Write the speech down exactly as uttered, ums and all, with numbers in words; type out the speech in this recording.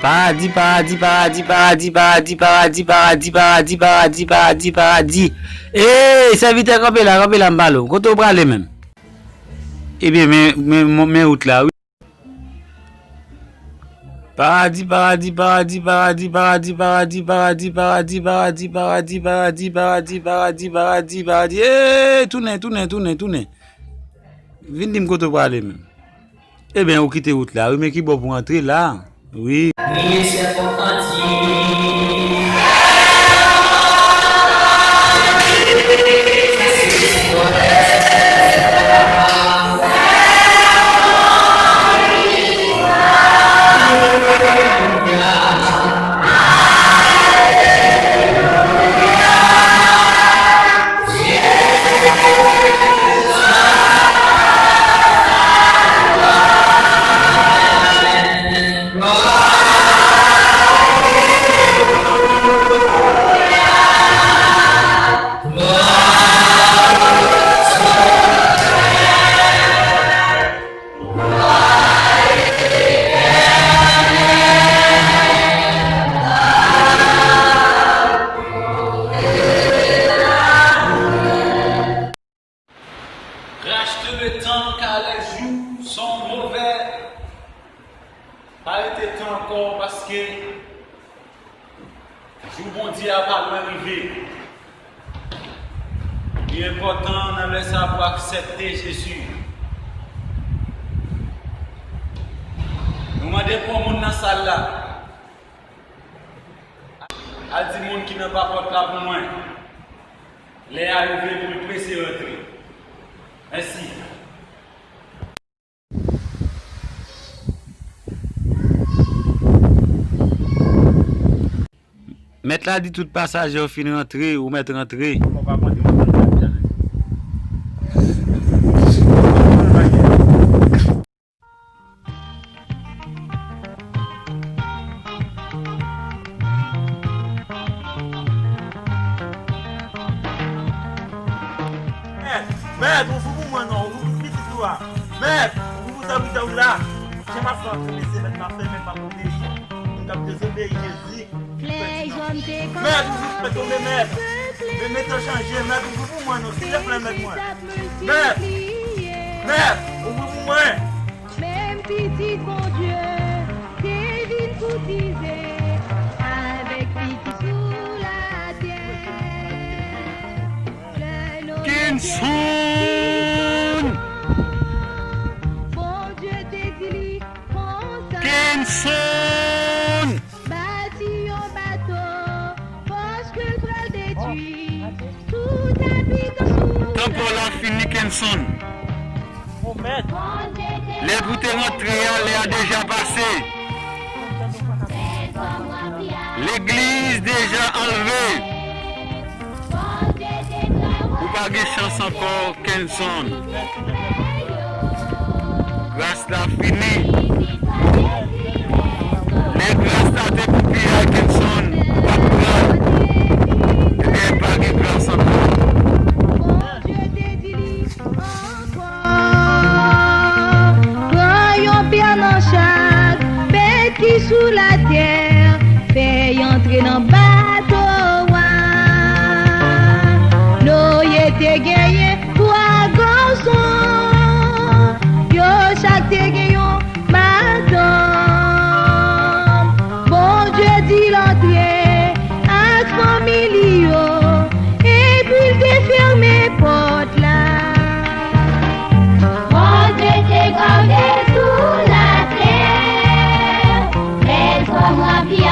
Paradi, paradi, paradi, paradi. Ey, sèvitè, kanpe la, kanpe la, m pale w. Kote w prale menm? Ebyen, men, men, men, men wout la, wi. Paradi, paradi, paradi. Ey, tounen, tounen, tounen, tounen. Vin di m kote w prale menm. Ebyen, ou kite wout la, wi, men ki bò pou w antre la? Wi. Priye sèvant kantik. Racheter le temps car les jours sont mauvais. Pa rete tan ankò paske jou Bondye a pa lwen rive. Li enpòtan nan lè sa pou aksepte Jezi. Nou mande pou yon moun nan sal la. Al di moun ki nan papòt la pou mwen. Lè a rive pou l prese rantre. Mèsi. Mèt la di tout pasaje yo fin rantre, ou mèt rantre. Mèt, mèt, ouvri pou mwen non, ouvri pou pitit ou a. Mèt, ouvri pou sèvitè ou la. Jan m ap fè antre mesye, mèt m ap fè, mèt m ap obeyi. Moun k ap dezobeyi Jezi. Mèt, ouvri pou mwen tonbe, mèt. Men mèt an chanje, mèt, ouvri pou mwen non, silvouplè, mèt mwen. Mèt, mèt, ouvri pou mwen. Menm pitit Bondye te vin koutize avèk pitit sou latè. Lè Noye te Kenson! Bondye te di li konsa. Kenson! Bati yon bato, paske l pral detwi tout abitan sou latè. Tan pa w la fini, Kenson. Lè pou te rantre a, lè a deja pase. Legliz deja anlve. Ou pa gen chans ankò, Kenson. Gras la fini. Lè gras la te pou piya Kenson, ou pa t pran. Ebyen, pa gen gras ankò. Bondye te di li ankò, pran yon pè nan chak bèt ki sou latè, fè y antre nan bato a. Noye te genyen twa gason, yo chak te gen yon madanm. Bondye di l antre ak fanmi li yo, epi l te fèmen pòt la. Bondye te gade sou latè, lè zòm ranpli a